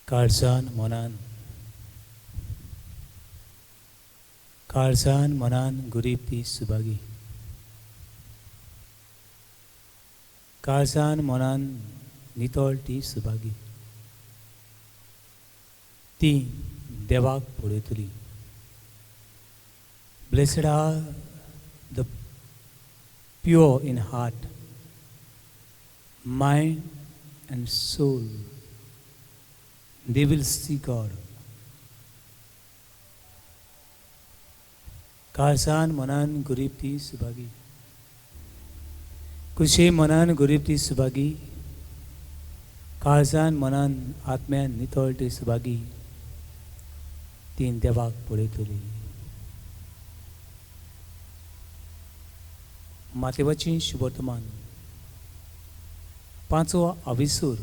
काळजान मनान, काळजान मनान गरीब ती सुभागी, काळजान मनान नितळ ती सुभागी, ती देवाक पळयतली. Blessed are the pure in heart, mind and soul, they will see God. काळजान मनान गरीब ती सुभागी, खुशी मनान गरीब ती सुभागी, काळजान मनान आत्म्यान नितळ ती सुभागी, ती देवाक पळयतली. मातेवाची शुभवर्तमान पांचवो आविसूर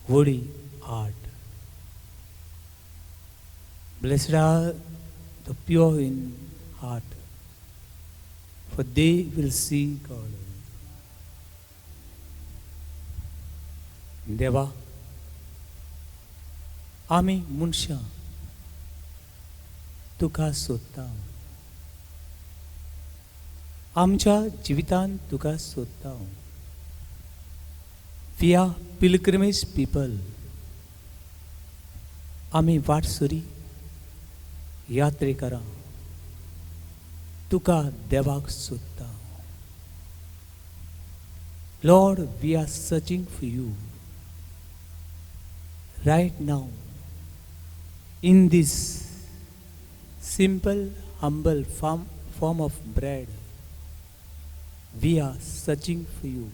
वडी 8. Blessed are the pure in heart, for they will see God. देवा, आमी मनशां तुका सोदता, आमच्या जिवितांत तुका सोदता. We are pilgrimage people. आमी वाटसुरी यात्रेकरां तुका देवाक सोदता. Lord, we are searching for you right now in this simple, humble form of bread. We are searching for you.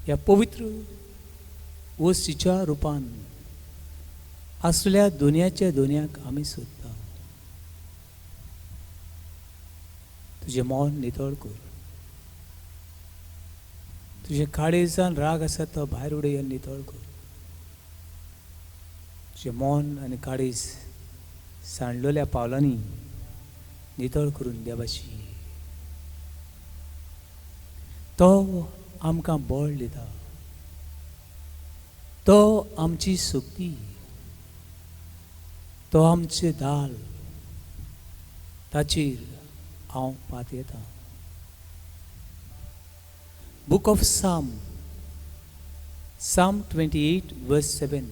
ह्या पवित्र वस्तीच्या रुपान आसल्या दुनियाच्या दुनियाक आमी सोदता. तुजें मन नितळ कर, तुजें काळेजान राग आसा तो भायर उडय आनी नितळ कर. तुजें मन आनी काळीज सांडलेल्या पावलांनी नितळ करून देवाची तो आमकां बळ दिता, तो आमची शक्ती, तो आमचे दाल, ताचेर हांव पातयेतां. Book of Psalm, Psalm 28 verse 7.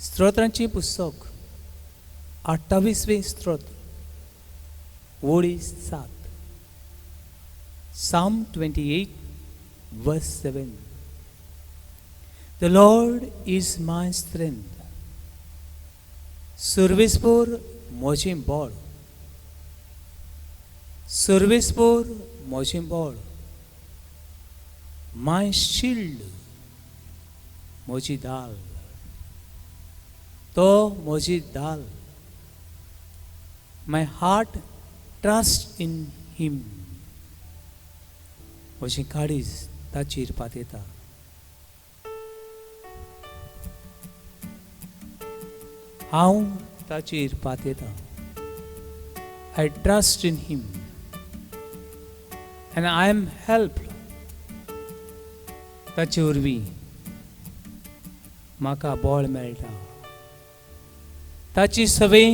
स्तोत्रांचें पुस्तक 28वें स्तोत्र वळी 7. Psalm 28 verse 7. The Lord is my strength. सर्वेस्पोर म्हजें बळ, सर्वेस्पोर म्हजें बळ, my shield म्हजी दाल, तो म्हजी दाल. My heart trust in him. म्हजें काळीज ताचेर पातयेता. हांव ताचेर पातयेतां. I trust in him and I am helped. ताचे वरवीं म्हाका बळ मेळटा, ताची सवय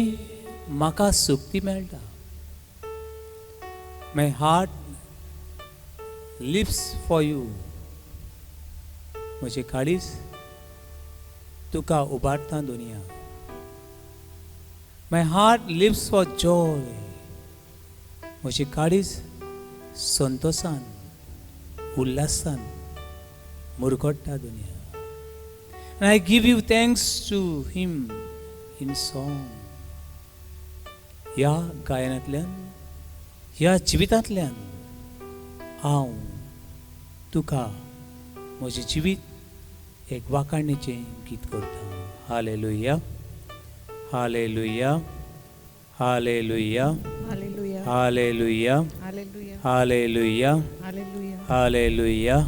म्हाका सुक्ती मेळटा. My heart lives for you. म्हजें काळीज तुका उबारता दुनिया. My heart lives for joy. म्हजें काळीज संतोषान उल्हासान मुरगट्टा दुनिया. And I give you thanks to him in song. ह्या गायनांतल्यान, ह्या जिवितांतल्यान हांव तुका म्हजें जिवीत एक वाखाणीचें गीत करता. Hallelujah, hallelujah, hallelujah, hallelujah, hallelujah, hallelujah, hallelujah, hallelujah, hallelujah,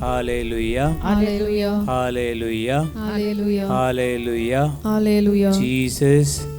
hallelujah, hallelujah, hallelujah, hallelujah, hallelujah, hallelujah. Hallelujah. Jesus,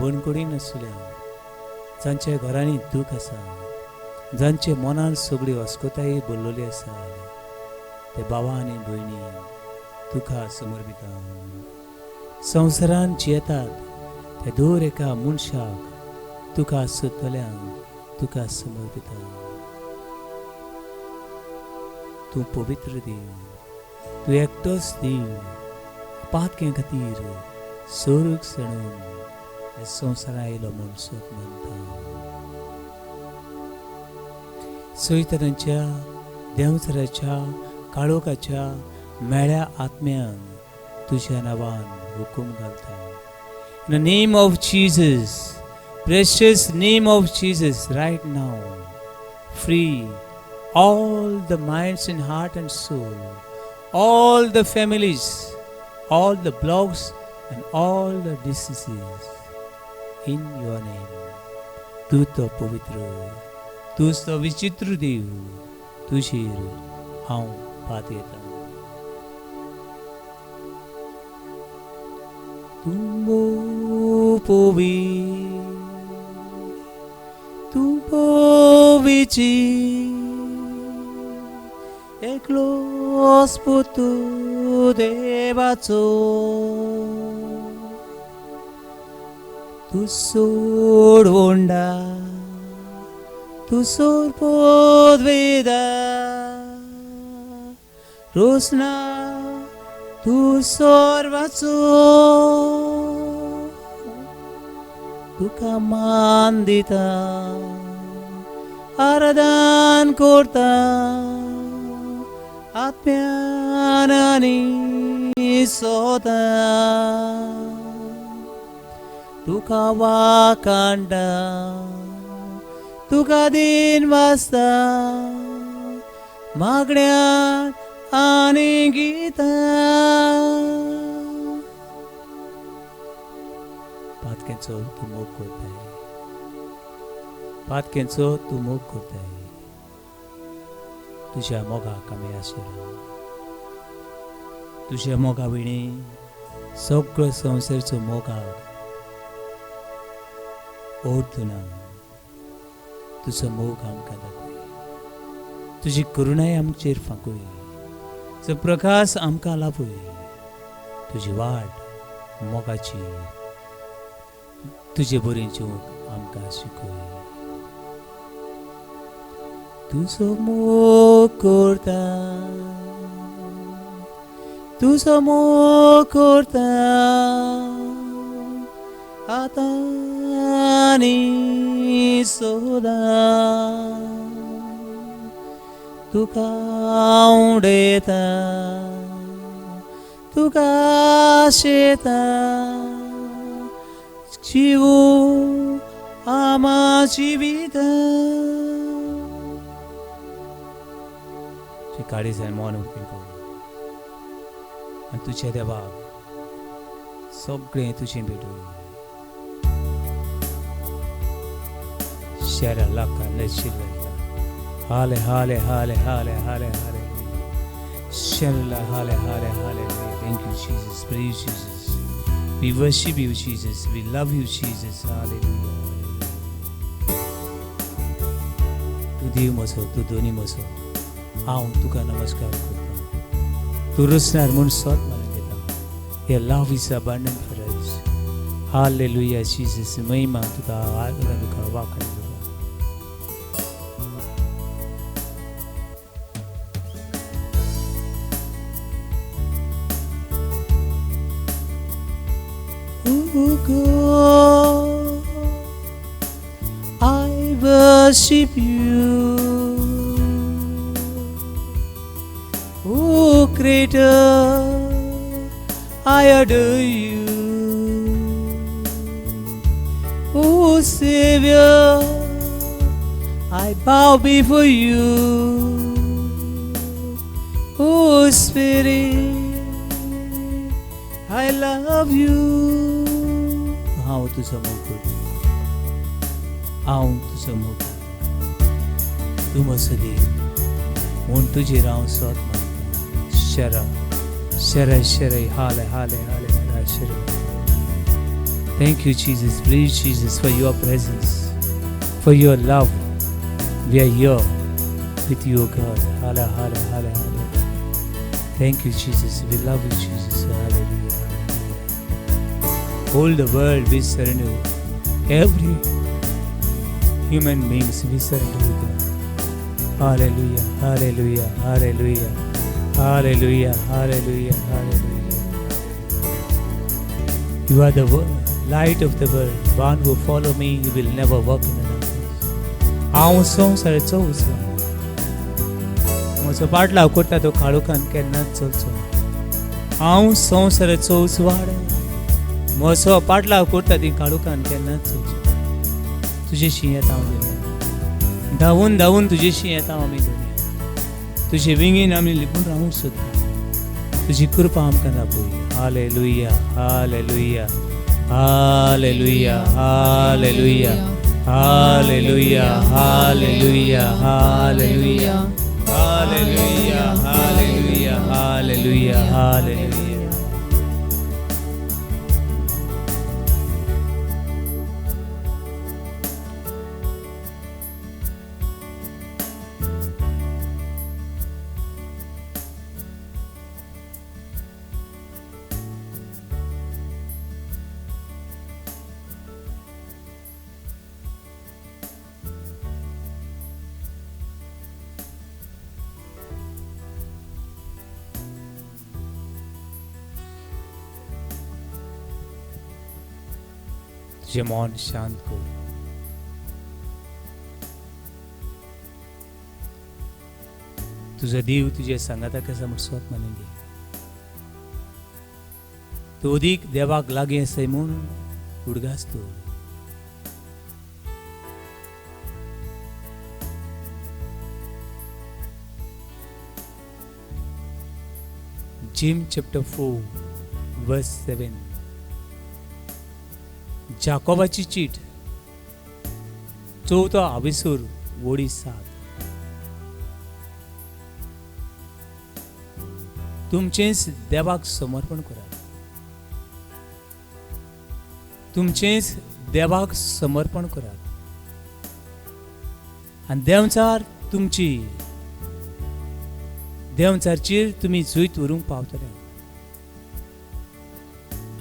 बणकुडीन आसल्या जांच्या घरांनी दूख आसा, जांचे मनान सगळी अस्कोताय भरलेली आसा, ते बाबा आनी भयणी तुका समर्पिता. संवसारान जियेतात ते दर एका मनशाक तुका सोदतल्यांक तुका समर्पिता. तूं पवित्र देव, तूं एकटोच देव, पातक्यां खातीर सोरूक सणून ह्या संवसारांत आयलो म्हूण सोद मानता. सैतानाच्या देंवचाराच्या काळोखाच्या मेळ्या आत्म्यांक तुज्या नांवान हुकूम घालता. In the name of Jesus, precious name of Jesus, right now, free all the minds and heart and soul, all the families, all the blocks and all the diseases in your name. तूं तो पवित्र, तूंच तो विचित्र देव, तुजेर हांव पातयेतां. तूं पवी, तूं पविची, एकलोच पुतू देवाचो, तूं सोडवंडा, तूं सोरपोद्वेदा, रोसना तूं सोर्वाचो, तुका मान दिता, आराधन करता, आत्म्यान आनी सोदा, तुका वाकांडा, तुका दिन वाजता, मागण्यान आनी गीतां. पातक्यांचो तूं मोग करताय, पातक्यांचो तूं मोग करताय, तुज्या मोगाक आमी आशिल्ले, तुज्या मोगा विणे सगळो संवसारचो मोगाक अर्थ ना. तुजो मोग आमकां दाखय, तुजी करुणाय आमचेर फांकय, तुजो प्रकाश आमकां लाभय, तुजी वाट मोगाची तुजे बरें जिवंक आमकां शिकय. तुजो मोग करता, तुजो मोग करता, आतां आनी सदां तुका उडयता, तुका शेता, जीव आमा जिविता. काळीज आनी मन उक्तें कर आनी तुज्या देवाक सगळें तुजें भेटय. शेरा लाका नशिल्ला हाले हाले हाले हाले हाले हाले शेरला हाले हाले हाले. Thank you Jesus, praise Jesus, we worship you Jesus, we love you Jesus. Hallelujah. तूं देव म्हजो, तूं दोनी म्हजो, हांव तुका नमस्कार करता. तूं रचणार म्हूण सोद मानून घेता. Your love is abundant for us. Hallelujah Jesus. महिमा तुका, आराधना तुका, वाखाण तुका. Oh God, I worship you. Oh Creator, I adore you. Oh Savior, I bow before you. Oh Spirit, I love you. हांव तुजो मोग करतां, हांव तुजो मोग करतां, तूं म्हजो देव म्हूण तुजेर हांव सोद मानतां. शरा शरा शरै हाले हाले हाले हाले शरा. Thank you Jesus, please Jesus, for your presence, for your love. We are here with you, God. Hala hala hala hala. Thank you Jesus, we love you Jesus. Hallelujah, hallelujah. All the world we surrender, every human beings we surrender to God. Hallelujah, hallelujah, hallelujah, hallelujah, hallelujah, hallelujah. You are the light of the world. One who follow me, he will never walk in the darkness. हांव संवसाराचो उजवाड, म्हजो पाटलाव करता तो काळोखान केन्नाच चलचो. हांव संवसाराचो उजवाड, म्हजो पाटलाव करता ती काळोखान केन्नाच चलचो. तुजेशी येता हांव देवया, धांवून धांवून तुजेशी येता आमी देवया. तुजे विंगेन आमी लिपून रावूंक सोदता. तुजी कृपा आमकां दाखय. Hallelujah, hallelujah, hallelujah, hallelujah, hallelujah, hallelujah, hallelujah, hallelujah, hallelujah, hallelujah, hallelujah. तुझें मन शांत कर. तुजो देव तुजे सांगाता कसा म्हूण स्वत मानून घे. तूं अदीक देवाक लागीं आसाय म्हूण उडगास दवर. James chapter 4 verse 7. जाकोबाची चीट, चवथो आविसूर, वोडी 7. तुमचेंच देवाक समर्पण करात, तुमचेंच देवाक समर्पण करात आनी देंवचार तुमची देंवचारचेर तुमी जैत व्हरूंक पावतले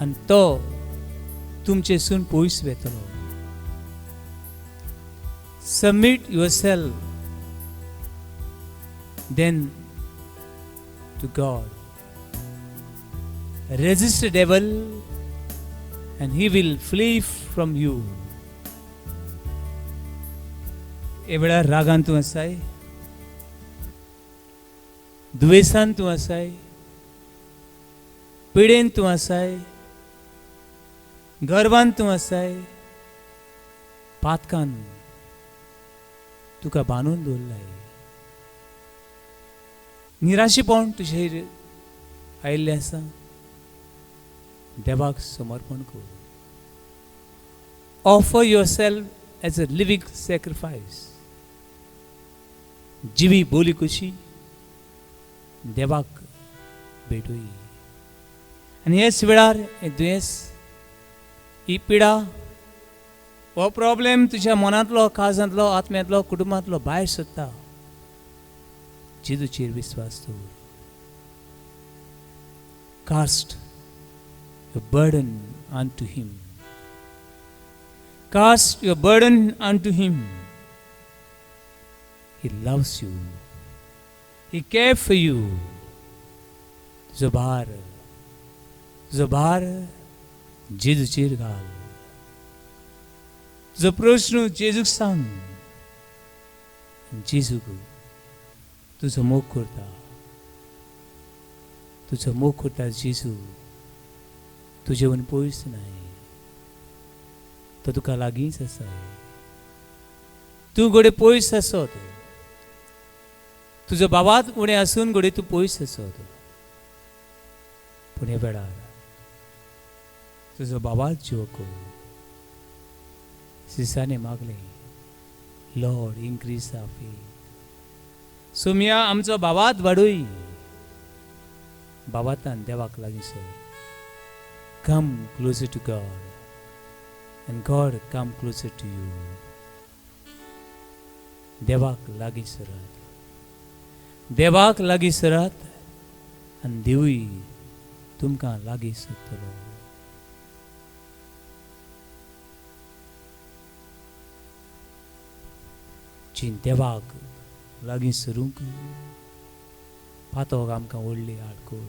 आनी तो तुमचेसून पयस वेतलो. Submit yourself then to God. Resist the devil and he will flee from you. हे वेळार रागान तूं आसाय, दुयेंसान तूं आसाय, पिडेन तूं आसाय, गर्वान तूं आसाय, पातकान तुका बांदून दवरलाय, निराशेपण तुजेर आयिल्लें आसा. देवाक समर्पण कर. Offer yourself as a living sacrifice. जिवी बोली कशी देवाक भेटोय. आनी हेच वेळार हें दुयेंस, ही पिडा, हो प्रॉब्लेम तुज्या मनांतलो, काळजांतलो, आत्म्यांतलो, कुटुंबांतलो भायर सरता. जेजूचेर विस्वास दवर. Cast your burden unto him. Cast your burden unto him. He loves you. He cares for you. तुजो भार, तुजो भार जेजूचेर घाल. तुजो प्रश्न जेजूक सांग. जेजू तुजो मोग करता, तुजो मोग करता. जेजू तुजेवन पयस नाय, तो तुका लागींच आसा. तूं घडये पयस आसत, तुजो बाबात उणें आसून घडये तूं पयस आसत, पूण ह्या वेळार तुजो बाबात जीव कर. सिसाने मागलें, लॉर्ड इन्क्रीज our faith. सोम्या आमचो बाबात वाडय. बाबातान देवाक लागीं sir. Come closer to God. And God come closer to you. देवाक लागीं सरात, देवाक लागीं सरात आनी देवूय तुमकां लागीं सरतलो. जी देवाक लागीं सरूंक पातोक आमकां व्हडली आडखळ,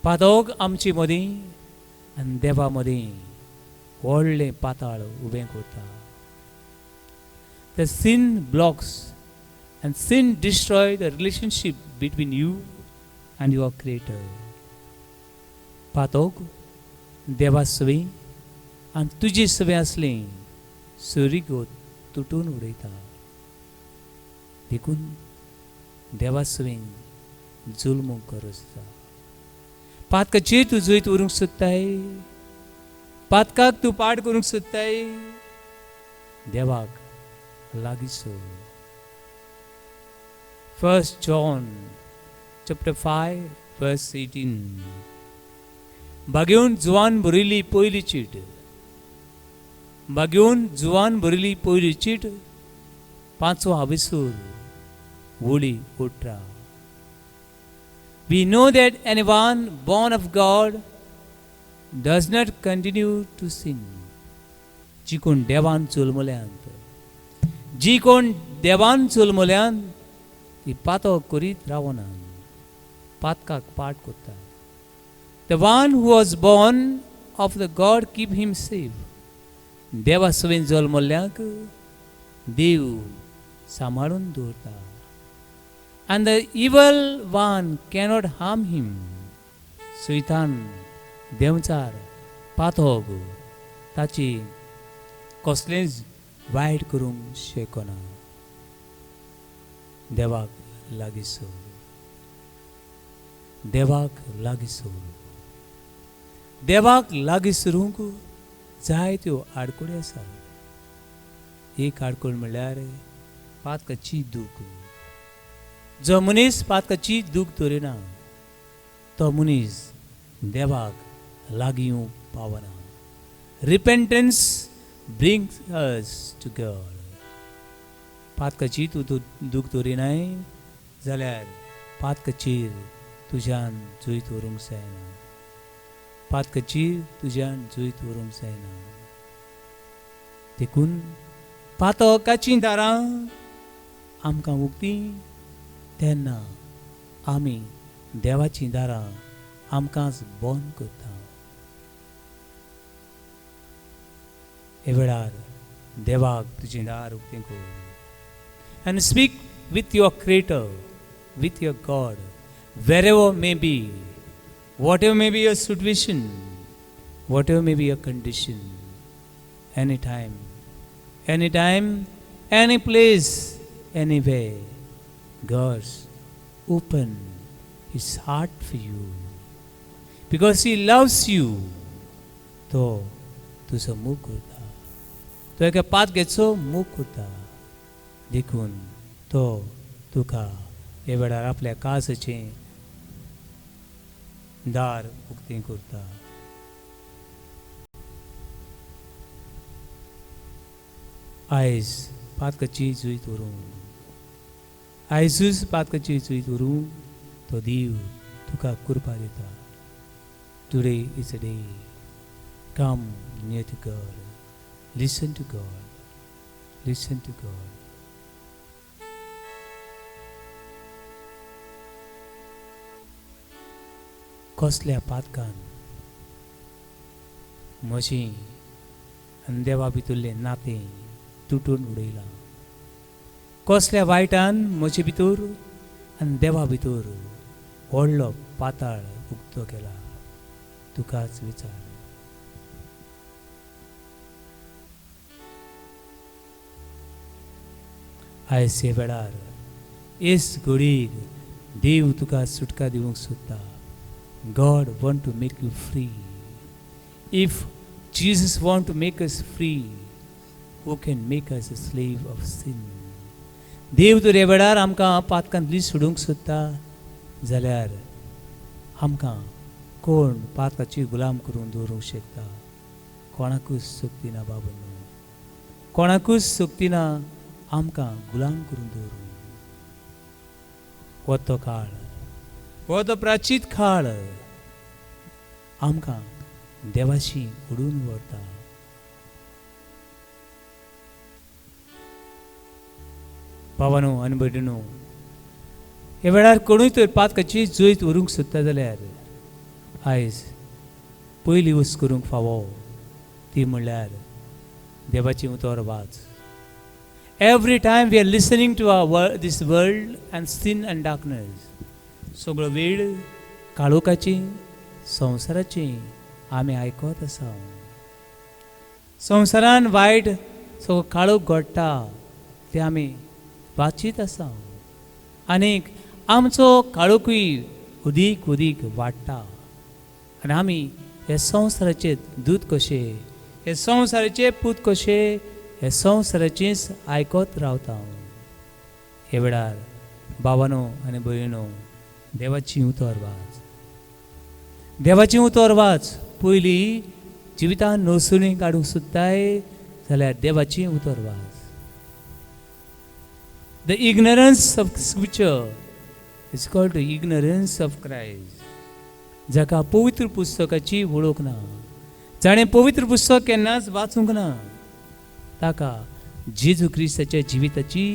पातोक आमचे मदीं आनी देवा मदीं व्हडलें पाताळ उबें करता. The sin blocks and sin destroy the relationship between you and your creator. पातोक देवा सवी आनी तुजी सवी आसली सोरीगो तुटून उडयता. देखून देवा सवी जुल्मूंक गरज आसा. पातकाचेर तूं जैत व्हरूंक सोदताय, पातकाक तूं पाड करूंक सोदताय, देवाक लागीं sir. 1 John chapter 5 verse 18. बागेवन जुवान बरयली पयली चीट, बागेवन जुवान बरयली पयली चीट 5वो आविसूर वळी 18. We know that anyone born of God does not continue to sin. जी कोण देवान चलमल्यांत, जी कोण देवान चलमल्यांत ती पातक करीत रावना, पातकाक पाठ करता. The one who was born of the God keep him safe. देवा सवेन जल्मल्ल्यांक देव सांबाळून दवरता. And the evil one cannot harm him. सैतान देंवचार पातोग ताची कसलेंच वायट करूंक शकना. देवाक लागीं सर, देवाक लागीं सर, देवाक लागीं सरूंक जायत्यो आडखळी आसात. एक आडखळ म्हणल्यार पातकाची दूख. जो मनीस पातकाची दूख दवरिना तो मनीस देवाक लागीं येवंक पावना. Repentance brings us to God. पातकाची तूं दूख दवरिनाय जाल्यार पातकाचेर तुज्यान जैत व्हरूंक जायना, पातकाचेर तुज्यान जैत व्हरूंक जायना. देखून पातकाचीं दारां आमकां उगतीं तेन्ना आमी देवाचीं दारां आमकांच बंद करता. हे वेळार देवाक तुजें दार उक्तें कर and speak with your creator, with your God, wherever may be, whatever may be your situation, whatever may be your condition, any time, any time, any place, anywhere, God's open His heart for you because He loves you. तो तुजो मोग करता, तो एका पातकेचो मोग करता. देखून तो तुका हे वेळार आपल्या काळजाचें दार उक्तें करता. आयज पातकाची जैत व्हरूंक, आयजूच पातकाची जैत व्हरूंक तो देव तुका कृपा दिता. Today is a day. Come near to God. Listen to God. Listen to God. कसल्या पातकान म्हजी आनी देवा भितरलें नातें तुटून उडयलां, कसल्या वायटान म्हजे भितर आनी देवा भितर व्हडलो पाताळ उक्तो केला, तुकाच विचार. आयज हे वेळार एस घडीक देव तुका सुटका दिवंक सोदता. God want to make you free. If Jesus want to make us free, who can make us a slave of sin? देव तर ह्या वेळार आमकां पातकांतली सोडूंक सोदता जाल्यार आमकां कोण पातकाची गुलाम करून दवरूंक शकता? कोणाकूच सक्ती ना बाबा, कोणाकूच सक्ती ना आमकां गुलाम करून दवरूं. हो तो काळ, हो तो प्राचीत काळ आमकां देवाशी उडून व्हरता. भावानो आनी भयणीनो, ह्या वेळार कोणूय तर पातकाची जैत व्हरूंक सोदता जाल्यार आयज पयली वस्त करूंक फावो ती म्हणल्यार देवाची उतर वाच. Every time we are listening to our this world and sin and darkness, सगळो वेळ काळोखाची संवसाराची आमी आयकत आसा. संवसारान वायट सगळो काळोख घडटा तें आमी वाचीत आसा आनीक आमचो काळोखूय अदीक अदीक वाडटा आनी आमी हे संवसाराचे दूत कशे, हे संवसाराचे पूत कशे, हे संवसाराचेच आयकत रावता. हे वेळार भावानो आनी भयणीनो, देवाची उतर वाच, देवाची उतर वाच. पयलीं जिवितान नसुनी काडूंक सोदताय जाल्यार देवाची उतर वाच. The ignorance of scripture is called the ignorance of Christ. जाका पवित्र पुस्तकाची वळख ना, जाणें पवित्र पुस्तक केन्नाच वाचूंक ना, ताका जेजू क्रिस्ताच्या जिविताची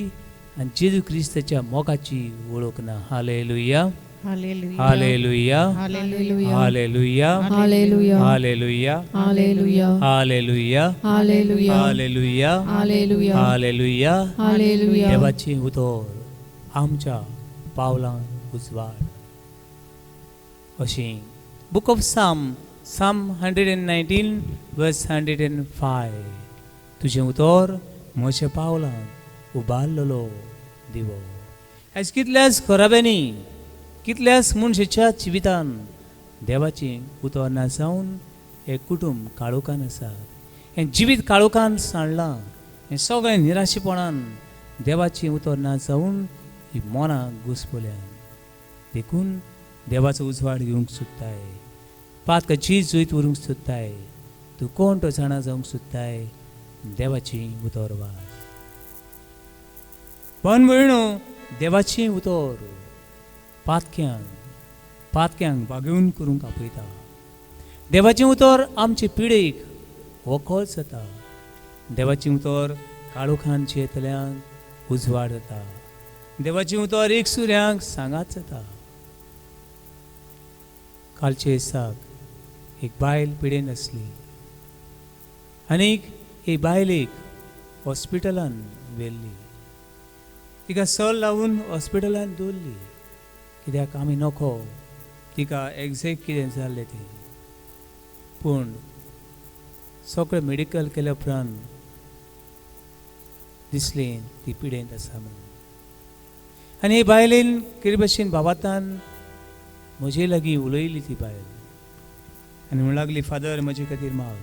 आनी जेजू क्रिस्ताच्या मोगाची वळख ना. Hallelujah, hallelujah, hallelujah, hallelujah, hallelujah, hallelujah, hallelujah, hallelujah, hallelujah, hallelujah, hallelujah. Hallelujah. देवाचें उतर आमच्या पावलांक उजवाड. अशें book of Psalm, Psalm 119 verse 105, तुजें उतर म्हज्या पावलांक उबारलेलो दिवो. आयज कितल्याच घराब्यांनी, कितल्याच मनशाच्या जिवितान देवाचें उतर ना जावन हें कुटूंब काळोखान आसा, हें जिवीत काळोखान सांडलां, हें सगळें निराशेपणान देवाचें उतर ना जावन ही मनां घुसपल्यान. देखून देवाचो उजवाड घेवंक सोदताय, पातकाची जैत व्हरूंक सोदताय, तूं कोण तो जाणा जावंक सोदताय, देवाचें उतर वाच. पण भयणो, देवाचें उतर पातक्यांक पातक्यांक बागेवन करूंक आपयता. देवाचें उतर आमचे पिडेक वखद जाता. देवाचें उतर काळोखान जियेतल्यांक उजवाड जाता. देवाचें उतर एक सुऱ्यांक सांगात जाता. कालचे दिसाक एक बायल पिडेन आसली आनीक एक बायलेक हॉस्पिटलान व्हेल्ली. तिका सल लावन हॉस्पिटलान दवरली, कित्याक आमी नको तिका एग्जॅक्ट कितें जाल्लें तें. पूण सगळें मेडिकल केल्या उपरांत दिसलें ती पिडेंत आसा म्हणून. आनी हे बायलेन कितें भशेन बाबातान म्हजे लागीं उलयली ती बायल आनी म्हणूंक लागली, फादर म्हजे खातीर माग,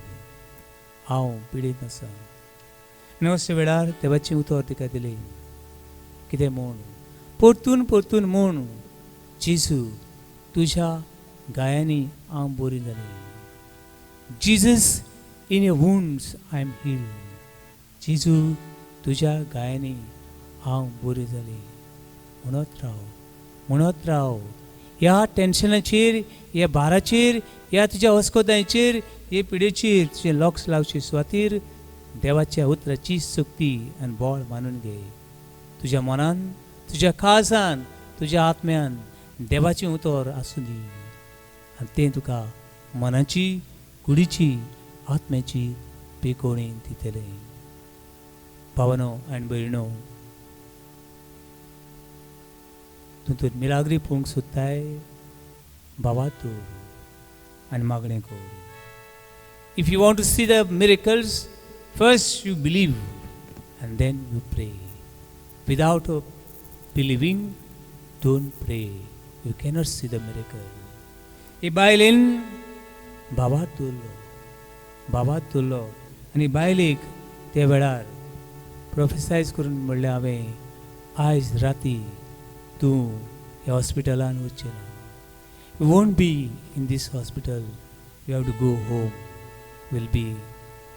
हांव पिडेंत आसा. आनी अशे वेळार देवाचें उतर तिका दिलें, कितें म्हूण परतून परतून म्हूण, जेजू तुज्या गायांनी हांव बरी जालें. Jesus in your wounds I am healed. जेजू तुज्या गायांनी हांव बरी जालें. म्हणत राव, म्हणत राव. ह्या टेन्शनाचेर, ह्या भाराचेर, ह्या तुज्या अस्कोतांचेर, हे पिडेचेर तुजें लक्ष लावचे सुवातीर देवाच्या उतराची शक्ती आनी बळ मानून घे. तुज्या मनान, तुज्या काळजान, तुज्या आत्म्यान देवाचें उतर आसूं दी आनी तें तुका मनाची, कुडीची, आत्म्याची पेकोवणी दितलें. भावनो आनी भयणो, तूं तर मिलाग्री पळोवंक सोदताय, भावा तूं आनी मागणें कर. If you want to see the miracles, first you believe and then you pray. Without believing don't pray, you cannot see the miracle. हे बायलेन बाबा तुरलो, बाबा तुरलो आनी बायलेक त्या वेळार प्रोफेसायज करून म्हणलें, हांवें आयज राती तूं ह्या हॉस्पिटलान वचचें ना. You won't be in this hospital, you have to go home, will be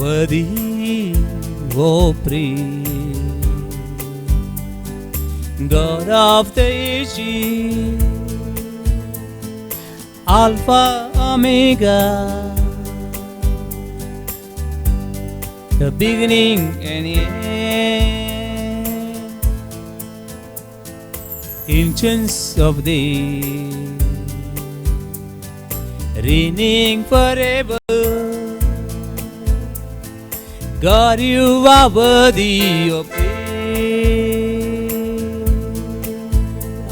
Worthy of praise, God of the ages, Alpha Omega, the beginning and end, ancients of days, reigning forever. God, you are worthy of praise.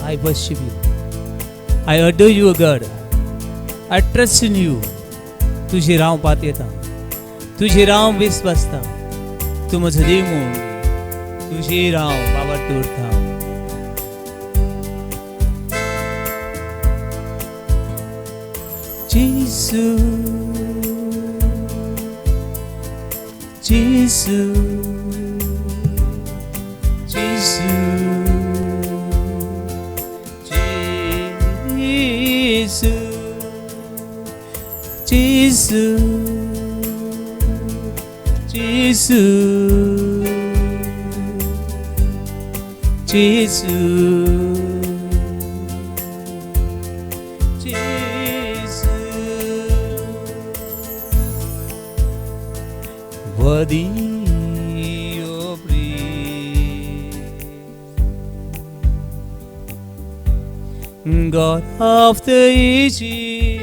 I worship you. I adore you, God. I trust in you. तुजेर हांव पातयेता, तुजेर हांव विस्वासता, तूं म्हजो देव म्हूण तुजेर हांव बाबर दवरता. जेजू, जेजू, जेजू, जेजू, जेजू, जेजू, जेजू, जेजू. Worthy of praise, God of the ages,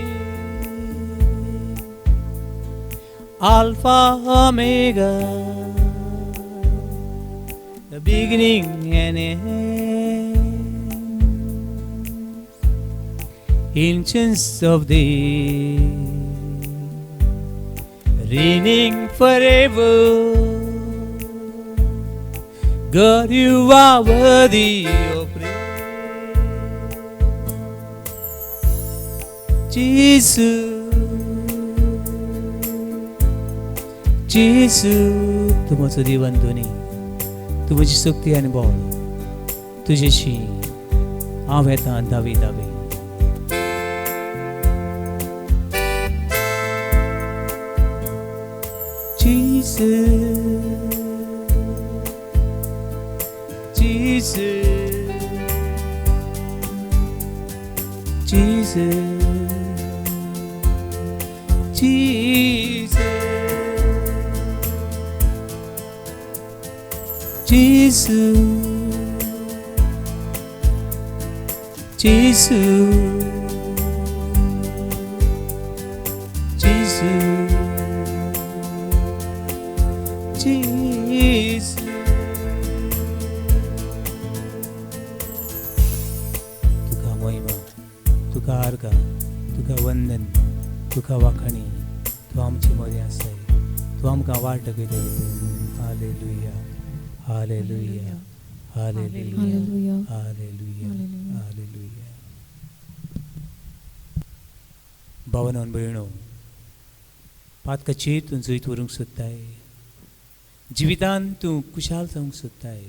Alpha Omega, the beginning and end, ancients of days, reigning forever. God, you are worthy of praise. Jesus, जेजू, तूं म्हजो देव आनी धनी, तूं म्हजी शक्ती आनी बळ, तुजेशी हांव येता धावी धावी. Jesus, Jesus, Jesus, Jesus, Jesus, Jesus, Jesus, Jesus. तुका महिमा, तुका आर्गां, तुका वंदन, तुका वाखाणी. तूं आमचे मदें आसाय, तूं आमकां वाट दाखयताय. Hallelujah, hallelujah, hallelujah, hallelujah. Hallelujah, hallelujah. Hallelujah. भावनो आनी भयणो, पातकाचेर तूं जैत व्हरूंक सोदताय, जिवितान तूं खुशाल जावंक सोदताय,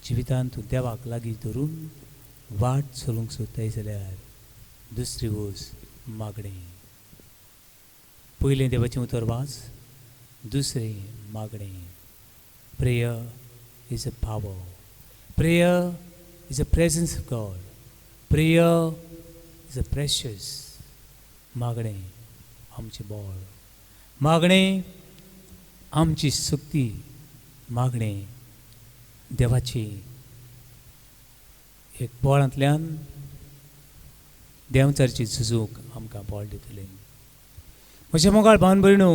जिवितान तूं देवाक लागीं धरून वाट चलूंक सोदताय जाल्यार दुसरी वस्त मागणें. पयलें देवाचें उतर वाच, दुसरें मागणें. Prayer is a power. Prayer is a presence of God. Prayer is a precious. मागणें आमचें बळ, मागणें आमची शक्ती, मागणें देवाची एक बळांतल्यान देंवचारची झुजूंक आमकां बळ दितलें. म्हज्या मोगाळ भावन भयणो,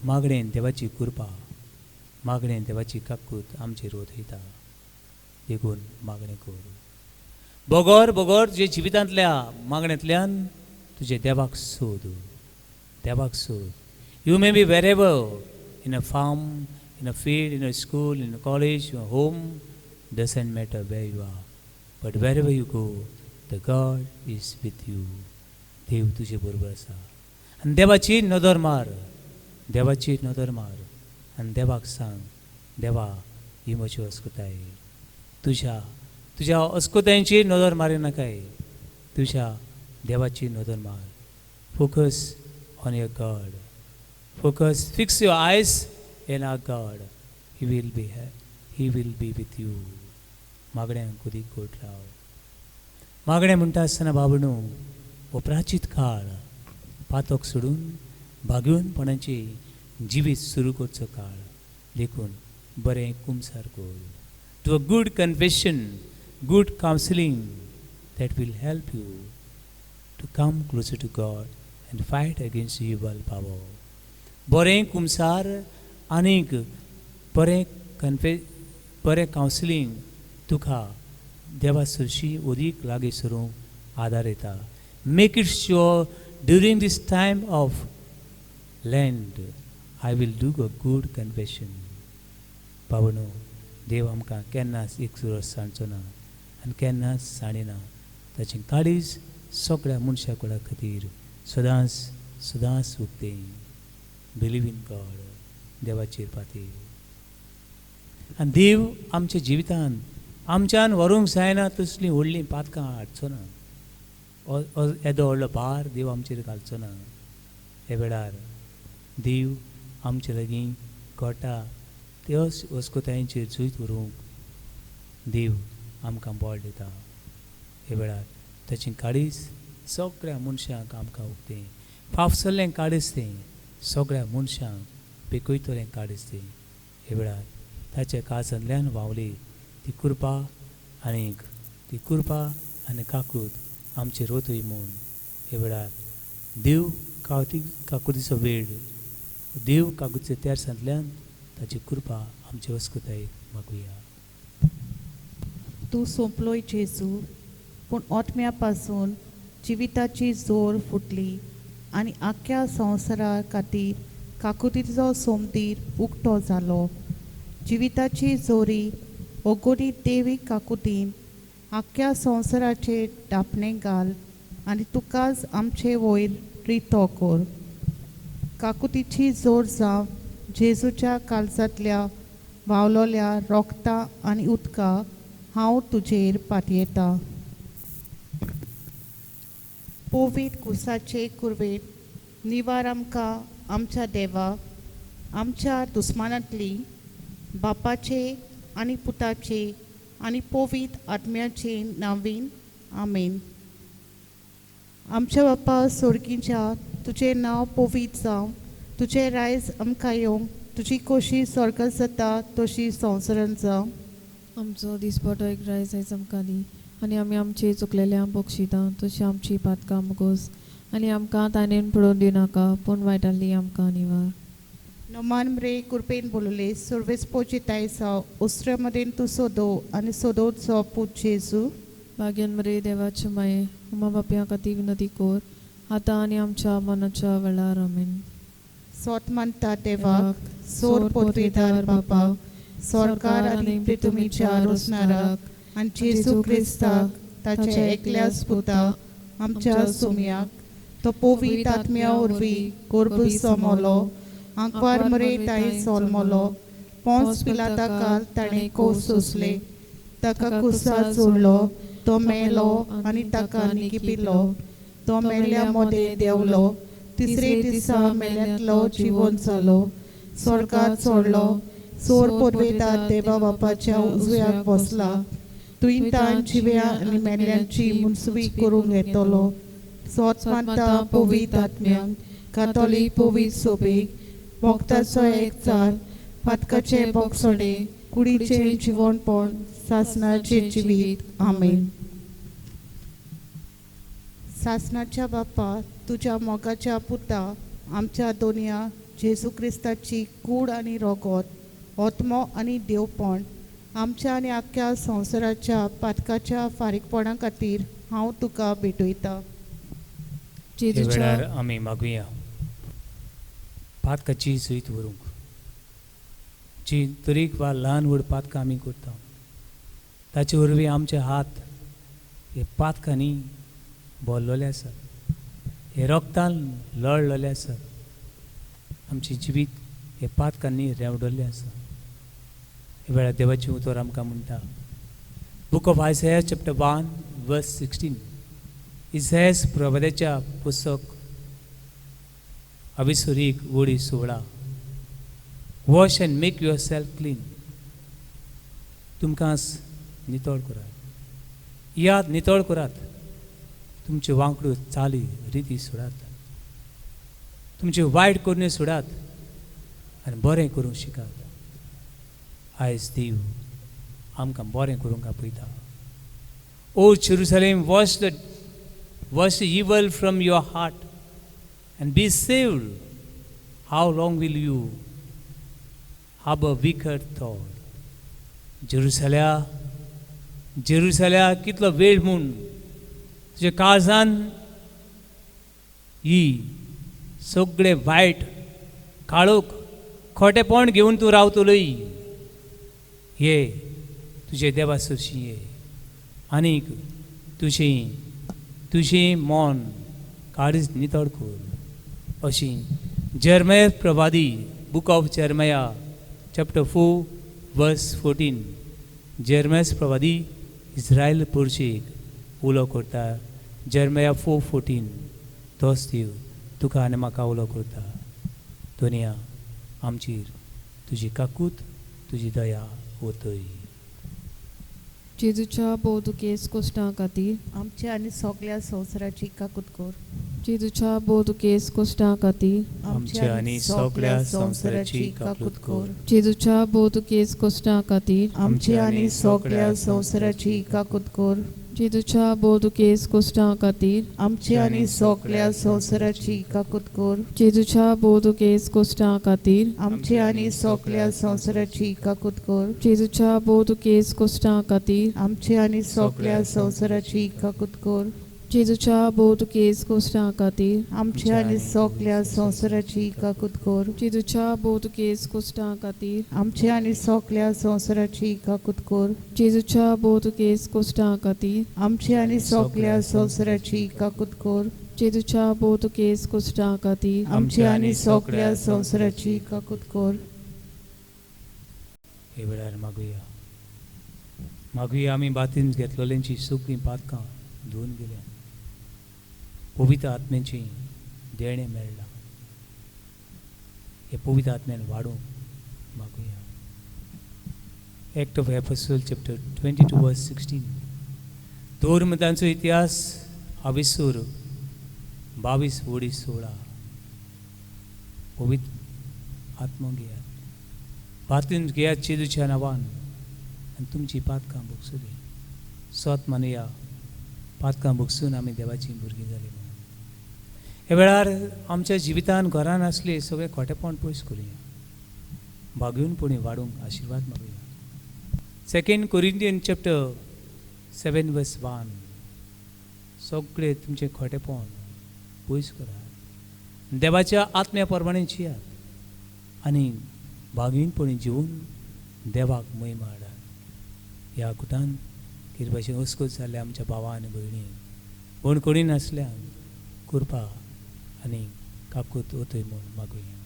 मागणेन देवाची कृपा, मागणेन देवाची काकूत आमचेर वतयता. देखून मागणें कर. बगर बगर तुज्या जिवितांतल्या मागण्यांतल्यान तुजे देवाक सोद, देवाक सोद. You may be wherever, in a farm, in a field, in a school, in a college, your home, doesn't matter where you are, but wherever you go, the God is with you. देव तुजे बरोबर आसा. आनी देवाची नदर मार, देवाची नदर मार आनी देवाक सांग, देवा ही म्हजी अस्कुताय, तुज्या तुज्या अस्कुतायेची नदर मारिनाकाय, तुज्या देवाची नदर मार. Focus on your God. Focus, fix your eyes in our God. He will be he will be with you. मागण्यांक उदीक गोड राव. मागणें म्हणटा आसतना बाबणू, हो प्राचीत काळ पातक सोडून भाग्योनपणाची जिवीत सुरू करचो काळ. देखून बरें कुमसार कर. To a good confession, good counselling that will help you to come closer to God and fight against evil power. बरें कुमसार आनीक बरें बरें कावन्सिलींग तुका देवा सरशी अदीक लागीं सरूंक आदार येता. Make it sure during this time of Lent I will do a good confession. बाबनो, देव आमकां केन्नाच एक सुरस सांडचो ना आनी केन्नाच सांडिना. ताचें काळीज सगळ्या मनशा कुळा खातीर सदांच सदांच उक्तें. Believe in God. देवाचेर पाती आनी देव आमच्या जिवितान आमच्यान व्हरूंक जायना तसलीं व्हडलीं पातकां हाडचो ना. येदो व्हडलो भार देव आमचेर घालचो ना. हे वेळार देव आमचे लागीं घोटा त्योच वस्कुतायेचेर जैत व्हरूंक देव आमकां बळ दिता. हे वेळार ताचें काळीज सगळ्या मनशांक आमकां उक्तें, फाफसल्लें काळीज तें सगळ्या मनशांक पेकयतलें काळीज तें. हे वेळार ताच्या काळजांतल्यान व्हांवली ती कृपा आनीक ती कृपा आनी काकूत आमचेर रोतय म्हूण हे वेळार देव काकुतीचो वेळ, देव काकुतीच्या तेरसांतल्यान ताची कृपा आमचे वस्कुतायेक मागुया. तूं सोंपलोय जेजू, पूण ओतम्या पासून जिविताची जोर फुटली आनी आख्ख्या संवसारा खातीर काकुतीचो सोमतीर उक्तो जालो. जिविताची जोरी ओगोरी देवी काकुतीन आख्ख्या संवसाराचेर धापणें घाल आनी तुकाच आमचे वयर रितो कर. काकुतीची जोर जावं जेजूच्या काळजांतल्या व्हांवलोल्या रोगता आनी उदका हांव तुजेर पातयेता. पवित्र कुसाचे कुरवेत निवार आमकां आमच्या देवा आमच्या दुस्मानांतली बापाचे आनी पुताचे आनी पवित्र आत्म्याचे नांवीन आमेन. आमच्या बापा सोर्गीच्या, तुजें नांव पवित्र जावं, तुजें रायज आमकां येवं, तुजी कोशी स्वर्गात जाता तशी संवसारांत जावं. आमचो दिसपटो एक रायज आयज आमकां दी आनी आमी आमचे चुकलेल्या बक्षिता तशी आमची पातकां मुगोस आनी आमकां ताणेन पडोवन दिनाका पूण वायटांतली आमकां निवार. नमान मरे कृपेन बोलले सर्वेस पोजिताय जाव, उस्त्र्या मदेन तूं सोदो आनी सोदोवचो पूत जेजू. भाग्यान मरे देवाचे माये अम्मा बापया खातीर विनंती कोर आतां आनी आमच्या मनाच्या वेळार आमेन. सोत मानता देवाक, सोर पोतवेदार बापा, सरकार आनी पृथ्वीच्या रोसणाराक आनी जेजू क्रिस्ताक ताच्या एकल्याच पुता आमच्या सोम्याक, तो पवित्र आत्म्या वरवीं गोरबूस सोमलो, आंकवार मरे ताई सोलमलो, पोंस पिलाता काल ताणें कोस सोंसले, ताका कुसार जोडलो, तो मेलो आनी ताका निकिपिलो, तो मेल्या मोदें देंवलो, तिसरे दिसा मेल्यांतलो जिवन जालो, स्वर्गात चडलो, सोर पोरवेदार देवा बापाच्या उजव्याक बसला, तुंय तान जिव्या आनी मेल्यांची मुनसुवी करूंक येतलो. सोत मानता पवित्र आत्म्यांक, कातोलीक पवित्र सोबेक, भक्ताचो एकचार, पातकाचे बोगसणे, कुडीचें जिवनपण, सासणाचें जिवीत. आमेन. सासणाच्या बापा, तुज्या मोगाच्या पुता आमच्या दोनया जेजू क्रिस्ताची कूड आनी रोगोत, आत्मो आनी देवपण आमच्या आनी आख्ख्या संवसाराच्या पातकाच्या फारीकपणा खातीर हांव तुका भेटयता. हे वेळार आमी मागुया पातकाची जैत व्हरूंक. जी तरेक वा ल्हान व्हड पातकां आमी करता ताचे वरवीं आमचे हात हे पातकांनी भरलेले आसात, हे रोगतान लळलेले आसात, आमचें जिवीत हे पातकांनी रेंवडल्लें आसा. हे वेळार देवाचें उतर आमकां म्हणटा, book of Isaiah chapter 1 verse 16, Isaiah प्रवाद्याच्या पुस्तक अविसूर 1 ओळी 16, wash and make yourself clean. तुमकां नितळ करात, याद नितळ करात, तुमच्यो वांकड्यो चाली रिती सोडात, तुमच्यो वायट करण्यो सोडात आनी बरें करूंक शिकात. आयज देव आमकां बरें करूंक आपयता. O Jerusalem, wash the evil from your heart and be saved. How long will you harbour wicked thought? जेरुसल्या, जेरुसल्या, कितलो वेळ म्हूण तुज्या काळजान ही सगळे वायट काळोख खोटेपण घेवन तूं रावतलोय. ये तुजे देवा सरशी ये आनीक तुजें मन काळीज नितळ कर. अशी जेरमया प्रवादी, book of Jeremiah chapter 4 verse 14, जेरमयास प्रवादी Israel पुरशेक उलो करता. जेरमया 4:14, तोच देव तुका आनी म्हाका उलो करता. दुनिया आमचेर तुजी काकूत, तुजी दया वतय. जेजूच्या भोव दुखेस्त कोश्टां खातीर आमच्या आनी सगळ्या संवसाराची काकूत कर. जेजूच्या भोव दुखेस्त कोश्टां खातीर आमच्या आनी सगळ्या संवसाराची काकूत कर. जेजूच्या भोव दुखेस्त कोश्टां खातीर आमच्या आनी सगळ्या संवसाराची काकूत कर. जेजूच्या भोव दुखेस्त कोश्टां खातीर आमच्या आनी सगळ्या संवसाराची काकूत कर. जेजूच्या भोव दुखेस्त कोश्टां खातीर आमच्या आनी सगळ्या संवसाराची काकूत कर. जेजूच्या भोव दुखेस्त कोश्टां खातीर आमच्या आनी सगळ्या संवसाराची काकूत कर. जेजूच्या भोव दुखेस्त कोश्टां खातीर आमच्या आनी सगळ्या संवसाराची काकूत कर. जेजूच्या भोव दुखेस्त कोश्टां खातीर आमच्या आनी सगळ्या संवसाराची काकूत कर. जेजूच्या भोव दुखेस्त कोश्टां खातीर आमच्या आनी सगळ्या संवसाराची काकूत कर. जेजूच्या भोव दुखेस्त कोश्टां खातीर आमच्या आनी सगळ्या संवसाराची काकूत कर. हे वेळार मागुया, मागुया आमी बातीन घेतलेल्यांची सगळीं पातकां धुवन गेल्या, पवित्र आत्म्याची देणें मेळ्ळां. हे पवित्र आत्म्यान वाडूंक मागुया. Act of Apostle chapter 22 verse 16, धर्मतांचो इतिहास अविसूर 22 ओळी 16, पवित्र आत्मो घेयात, बातीन घेयात जेजूच्या नांवान आनी तुमची पातकां भोगसली. सोत मानुया, पातकां भोगसून आमी देवाचीं भुरगीं जालीं म्हणून. हे वेळार आमच्या जिवितान घरान आसले सगळे खोटेपण पयस करुया, भागूनपणी वाडूंक आशिर्वाद मागुया. 2 Corinthians chapter 7 verse 1, सगळे तुमचें खोटेपण पयस करात, देवाच्या आत्म्या प्रमाणे जियात आनी भागीनपणी जिवन देवाक महिमा हाडात. ह्या कुटान किरपाशी अस्कोत जाल्ल्या आमच्या भावा आनी भयणी कोण कोणी नासल्यान कृपा आनी काकूत वतय म्हूण मागुया.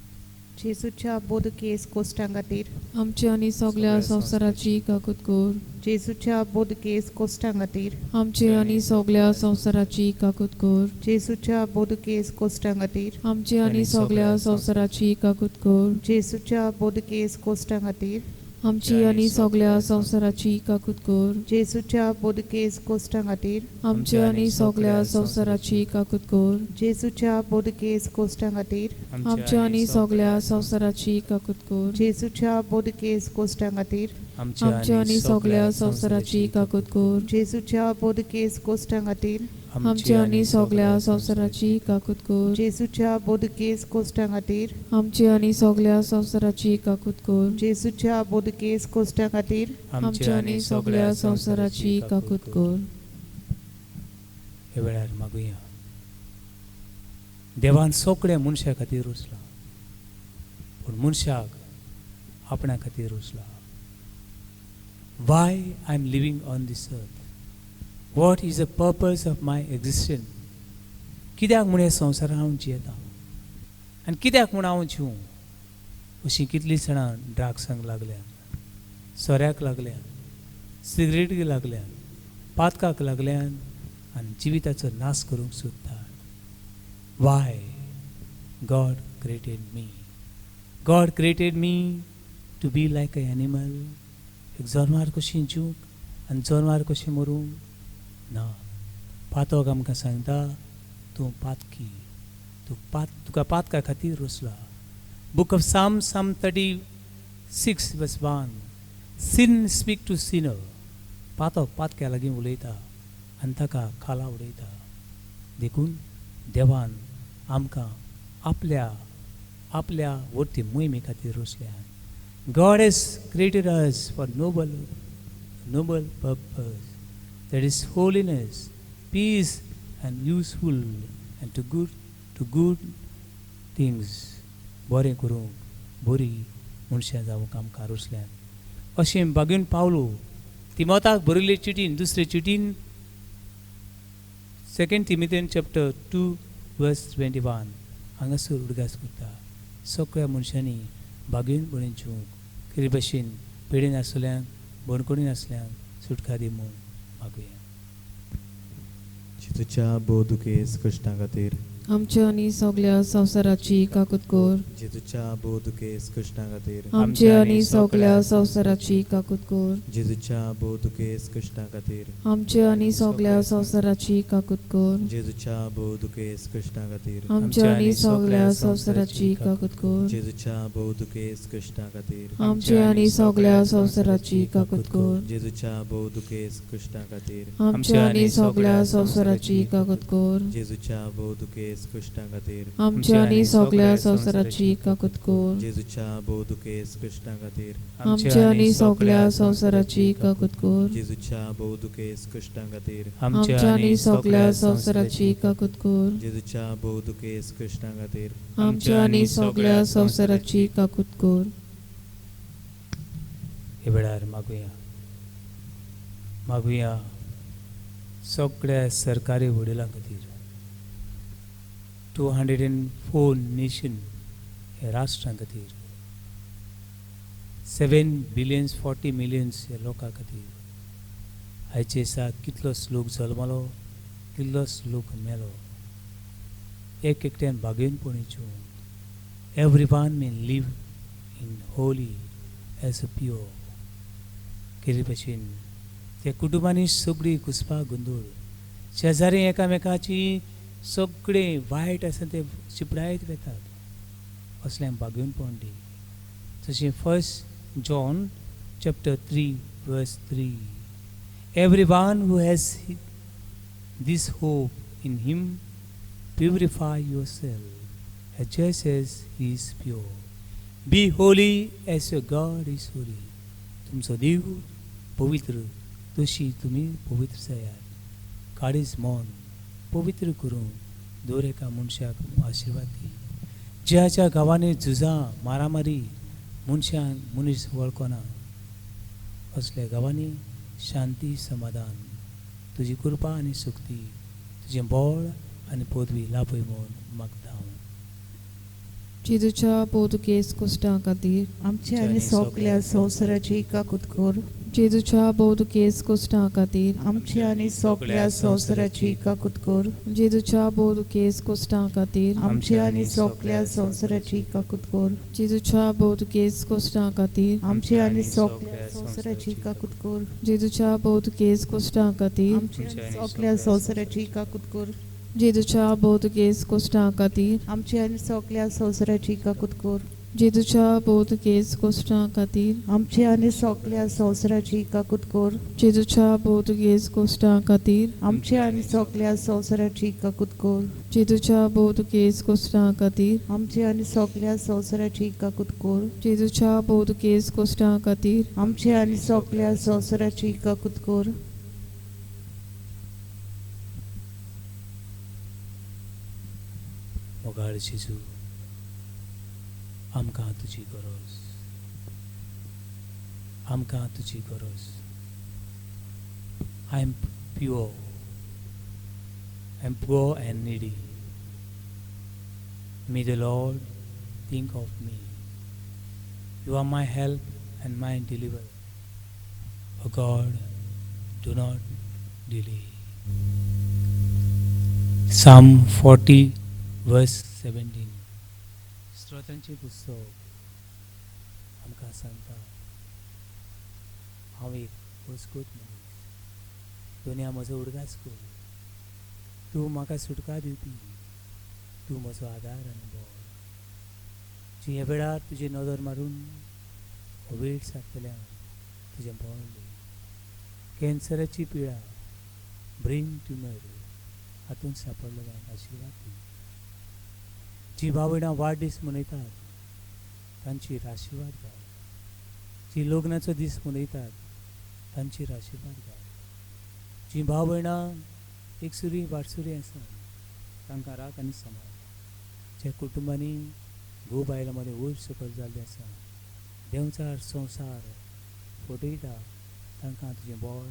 जेजूच्या बोधकेस कोश्टां खातीर आमच्या आनी सगळ्या संवसाराची काकूत कर. जेजूच्या बोधकेस कोश्टां खातीर आमचे आनी सगळ्या संवसाराची काकूत कर. जेजूच्या बोधकेस कोश्टां खातीर आमचे आनी सगळ्या संवसाराची काकूत कर. जेजूच्या बोधकेस कोश्टां खातीर आमची आनी सगळ्या संवसाराची काकूत कर. जेजूच्या बोधकेस कोश्टां खातीर आमची आनी सगळ्या संवसाराची काकूत कर. जेजूच्या बोधकेस कोश्टां खातीर आमच्या आनी सगळ्या संवसाराची काकूत कर. जेजूच्या बोधकेस कोश्टां खातीर आमच्या आनी सगळ्या संवसाराची काकूत कर. जेजूच्या बोधकेस कोश्टां खातीर आमच्या आनी सगळ्या संवसाराची काकूत कर. जेजूच्या बोधकेस कोश्टां खातीर आमच्या आनी सगळ्या संवसाराची काकूत कर. जेजूच्या बोधकेस कोश्टां खातीर आमच्या आनी सगळ्या संवसाराची काकूत कर. हे वेळार मागुया, देवान सगळ्या मनशा खातीर रुचला, पूण मनशाक आपणा खातीर रुचला. Why I am living on this earth? What is the purpose of my existence? कित्याक म्हूण ह्या संवसारांत हांव जियेता आनी कित्याक म्हूण हांव जिवूं? अशीं कितलीं जाणां ड्रग्सांक लागल्या, सोऱ्याक लागल्या, सिगरेटीक लागल्या, पातकाक लागल्यान आनी जिविताचो नाश करूंक सोदतात. Why God created me. God created me to be like a animal. एक जनवार कशें जिवंक आनी जनवार कशें मरूंक ना. पातक आमकां सांगता तूं पातकी, तूं पात, तुका पातका खातीर रचला. Book of Psalm, Psalm 36 verse 1. Sin speak to sinner. पातक पातक्या लागीं उलयता आनी ताका खाला उडयता. देखून देवान आमकां आपल्या आपल्या वरती मोहिमे खातीर रचल्या. God has created us for noble noble purpose, that is holiness, peace and useful and to good things. बरें करूंक, बरी मनशां जावंक आमकां रचल्यात अशें बागीन पावलो तिमोताक बरयल्ले चिटीन, दुसरे चिटीन, Second Timothy chapter 2 verse 21 हांगासर उडगास करता. सगळ्या मनशांनी बागेन बरें जिवंक केरी भशेन पेडीन आसल्यांक, बणकोणी आसल्यांक सुटका दी म्हूण मागुया. जेजूच्या भोव दुखेस्त कश्टां खातीर, आमच्या आनी सगल्या संवसाराची काकूत कर. जेजूच्या भोव दुखेस्त कश्टां खातीर, आमच्या आनी सगल्या संवसाराची काकूत कर. जेजूच्या भोव दुखेस्त कश्टां खातीर, आमच्या आनी सगल्या संवसाराची काकूत कर. जेजूच्या भोव दुखेस्त कश्टां खातीर, आमच्या आनी सगल्या संवसाराची काकूत कर. जेजूच्या भोव दुखेस्त कश्टां खातीर, आमच्या आनी सगल्या संवसाराची काकूत कर. जेजूच्या भोव दुखेस्त कश्टां खातीर, आमच्या आनी सगल्या संवसाराची काकूत कर. जेजूच्या भोव दुखेस्त कश्टां खातीर, आमच्या आनी सगल्या संवसाराची काकूत कर. जेजूच्या भोव दुखेस्त कश्टां खातीर, आमच्या आनी सगल्या संवसाराची काकूत कर. जेजूच्या भोव दुखेस्त कश्टां खातीर, आमच्या आनी सगल्या संवसाराची काकूत कर. जेजूच्या भोव दुखेस्त कश्टां खातीर, आमच्या आनी सगल्या संवसाराची काकूत कर. हे वेळार मागुया, मागुया सगळ्या सरकारी वडिलां खातीर, 204 nation ह्या राष्ट्रां खातीर, 7 billions 40 millions ह्या लोकां खातीर. आयचे दिसा कितलोच लोक जल्मलो, कितलोच लोक मेलो. एक एकट्यान भागेनपणी जिवन, every one may live in holy as a pure. केरी भशेन त्या कुटुंबांनी सगळी घुसपा गोंदळ, शेजारी एकामेकाची सगळे वायट आसा ते चिपडायत वेतात, असलें भागेनपण दी. तशें First John chapter 3 verse 3, every one who has this hope in him purify yourself as just as he is pure. Be holy as your God is holy. तुमचो देव पवित्र तशी तुमी पवित्र जायात. काळीज मन पवित्र करून दर एका मनशाक आशिर्वाद दी. ज्या ज्या गांवांनी झुजां मारामारी, मनशांक मनीस वळखना, असल्या गांवांनी शांती समाधान, तुजी कृपा आनी शक्ती, तुजें बळ आनी पदवी लाभय म्हूण मागता हांव. जेजूच्या भोव दुखेस्त कश्टां खातीर, आमच्या आनी सगल्या संवसाराची काकूत कर. जेजूच्या भोव दुखेस्त कश्टां खातीर, आमच्या आनी सगल्या संवसाराची काकूत कर. जेजूच्या भोव दुखेस्त कश्टां खातीर, आमच्या आनी सगल्या संवसाराची काकूत कर. जेजूच्या भोव दुखेस्त कश्टां खातीर, आमच्या आनी सगल्या संवसाराची काकूत कर. जेजूच्या भोव दुखेस्त कश्टां खातीर, आमच्या आनी सगल्या संवसाराची काकूत कर. जेजूच्या भोव दुखेस्त कश्टां खातीर, आमच्या आनी सगल्या संवसाराची काकूत कर. जेजूच्या भोव दुखेस्त कश्टां खातीर, आमच्या आनी सगल्या संवसाराची काकूत कर. जेजूच्या भोव दुखेस्त कश्टां खातीर, आमच्या आनी सगल्या संवसाराची काकूत कर. जेजूच्या भोव दुखेस्त कश्टां खातीर, आमच्या आनी सगल्या संवसाराची काकूत कर. जेजूच्या भोव दुखेस्त कश्टां खातीर, आमच्या आनी सगल्या संवसाराची काकूत कर. मोगाळ जेजू, आमकां तुजी गरज, आमकां तुजी गरज. I am pure, I am poor and needy. May the Lord think of me. You are my help and my deliverer. O God, do not delay. Psalm 40 verse 17. स्तोत्रांचें पुस्तक आमकां सांगता, हांव एक वस्कूत मनीस, दुनिया म्हजो उडगास कर, तूं म्हाका सुटका दिवपी, तूं म्हजो आदार आनी बळ. जी ह्या वेळार तुजी नदर मारून वेळ सारतल्यान तुजें बळ दी. कॅन्सराची पिळा, ब्रेन ट्युमर हातूंत सांपडलेल्यांक आशिर्वाद दी. जी भाव भयणां वाडदीस मनयतात तांचेर आशिर्वाद घाल. जी लग्नाचो दीस मनयतात तांचेर आशिर्वाद घाल. जी भाव भयणां एकसुरी वाटसुरी आसा तांकां राख आनी सांबाळ. ज्या कुटुंबांनी घोव बायलां मदीं वयर सकयल जाल्लें आसा, देंवचार संवसार फटयता, तांकां तुजें बळ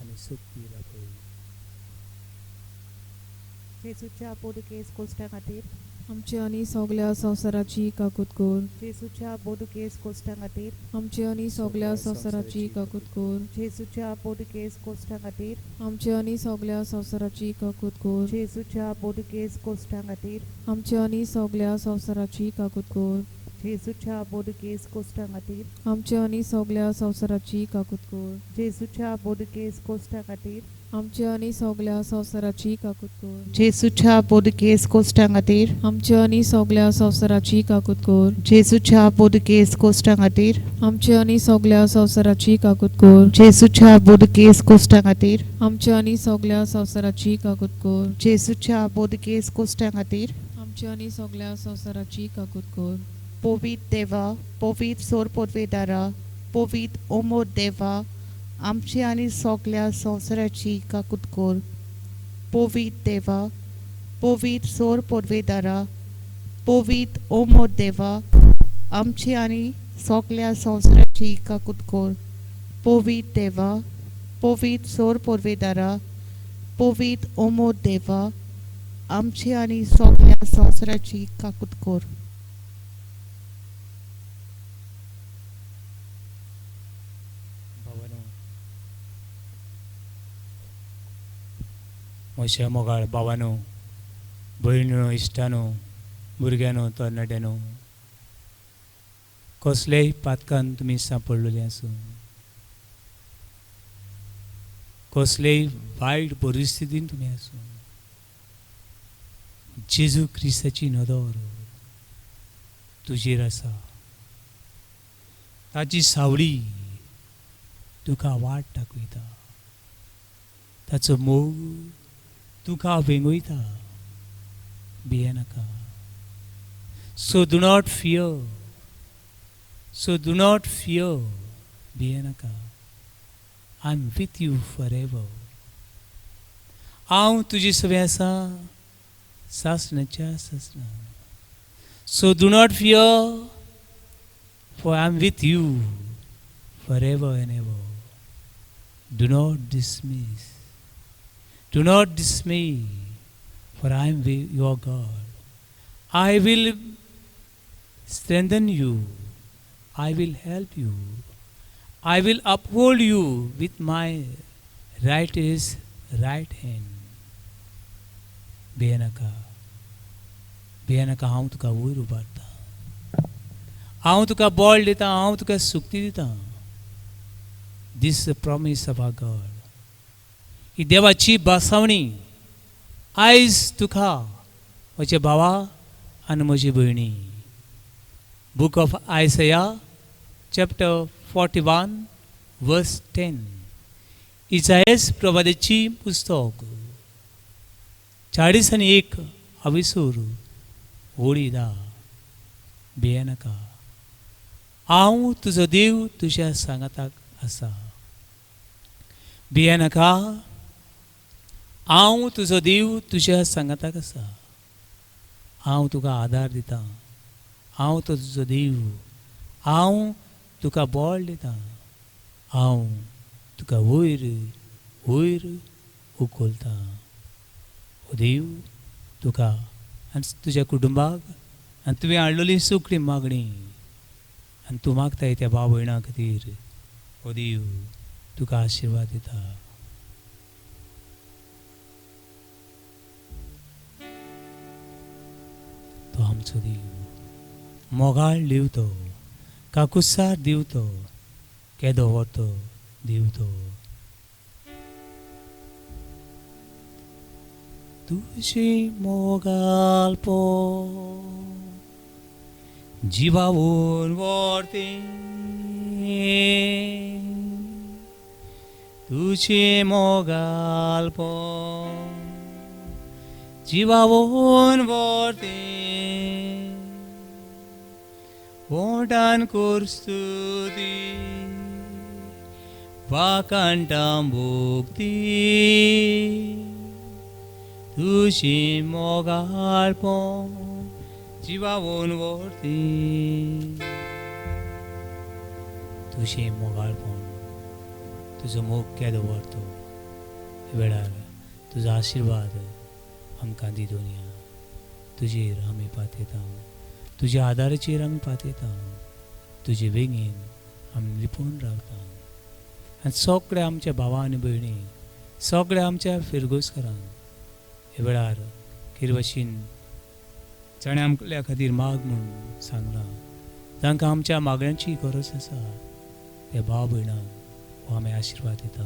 आनी शक्ती लाभय. जेजूच्या बोदुकेस कोश्टा खातीर, आमची आनी सगल्या संवसाराची काकूत कर. जेजूच्या बोदुकेस कोश्टा खातीर, आमची आनी सगल्या संवसाराची काकूत कर. जेजूच्या बोदुकेस कोश्टा खातीर, आमची आनी सगल्या संवसाराची काकूत कर. जेजूच्या बोदुकेस कोश्टा खातीर, आमची आनी सगल्या संवसाराची काकूत कर. जेजूच्या बोदुकेस कोश्टा खातीर, आमची आनी सगल्या संवसाराची काकूत कर. जेजूच्या बोदुकेस कोश्टा खातीर, आमची आनी सगल्या संवसाराची काकूत कर. जेजूच्या बोदुकेस कोश्टा खातीर, आमची आनी सगल्या संवसाराची काकूत कर. जेजूच्या बोदुकेस कोश्टा खातीर, आमची आनी सगल्या संवसाराची काकूत कर. जेजूच्या बोदुकेस कोश्टा खातीर, आमची आनी सगल्या संवसाराची काकूत कर. जेजूच्या बोदुकेस कोश्टा खातीर, आमची आनी सगल्या संवसाराची काकूत कर. पवित देवा, पवित सोर पोरवेदारा, पवित ओमोर देवा, आमची आनी सगल्या संवसाराची काकूत कर. पवित देवा, पवित सोर पोरवेदारा, पवित ओमोर देवा, आमची आनी सगल्या संवसाराची काकूत कर. पवित देवा, पवित सोर पोरवेदारा, पवित ओमोर देवा, आमची आनी सगल्या संवसाराची काकूत कर. भावानो, म्हज्या मोगाळ भावानो, भयणीनो, इश्टानो, भुरग्यांनो, तरणाट्यांनो, कसलेय पातकान तुमी सांपडलेले आसूं, कसलेय वायट परिस्थितीन तुमी आसूं, जेजू क्रिस्ताची नदर तुजेर आसा. ताची सावळी तुका वाट दाखयता, ताचो मोग तुका वेंगयता. भियेनाका. So do not fear, so do not fear. भियेनाका. I am with you for ever. हांव तुजे सवें आसा सासणाच्या सासणा. So do not fear, for I am with you for ever and ever. Do not dismiss, do not dismay, for I am your God. I will strengthen you, I will help you, I will uphold you with my righteous right hand. भियेनाका, भियेनाका. हांव तुका वयर उबारता, हांव तुका बळ दिता, हांव तुका सुक्ती दिता. This is promise of our God. ही देवाची भासावणी आयज तुका म्हज्या भावा आनी म्हजी भयणी. Book of Isaiah chapter 41 verse 10. इजायस प्रवादाची पुस्तक 41 आविसूर ओळी 10. भियेनाका, हांव तुजो देव तुज्या सांगाताक आसा. भियेनाका, हांव तुजो देव तुज्या सांगाताक आसा. हांव तुका आदार दितां, हांव तो तुजो देव, हांव तुका बळ दितां, हांव तुका वयर वयर उखलतां. ओ देव, तुका आनी तुज्या कुटुंबाक आनी तुवें हाडलेली सुकणी मागणी आनी तूं मागताय त्या भाव भयणां खातीर, ओ देव तुका आशिर्वाद दिता. तो आमचो देव, मोगाळ दिवतो, काकुसार दिवतो, केदो व्हरतो दिवतो. तुजी मोगाल पो जिवावून व्हरती, तुजी मोगाल पो जिवावून व्हरती, ओंठान कोर्स्तुती वाकांटां भोगती, तुजी मोगाळ पो जिवावून व्हरती. तुजें मोगाळपण, तुजो मोग केदो व्हरतो वेळार तुजो आशिर्वाद आमकां दी दोनया. तुजेर आमी पातयेता, तुज्या आदाराचेर आमी पातयेता, तुजे वेगीन आमी लिपून रावता. आनी सगळे आमच्या भावा आनी भयणी, सगळे आमच्या फिरगोजकारांक हे वेळार किरवशीन जाणें आमच्या खातीर माग म्हूण सांगलां, तांकां आमच्या मागण्यांची गरज आसा, त्या भाव भयणांक हो आमी आशिर्वाद दिता.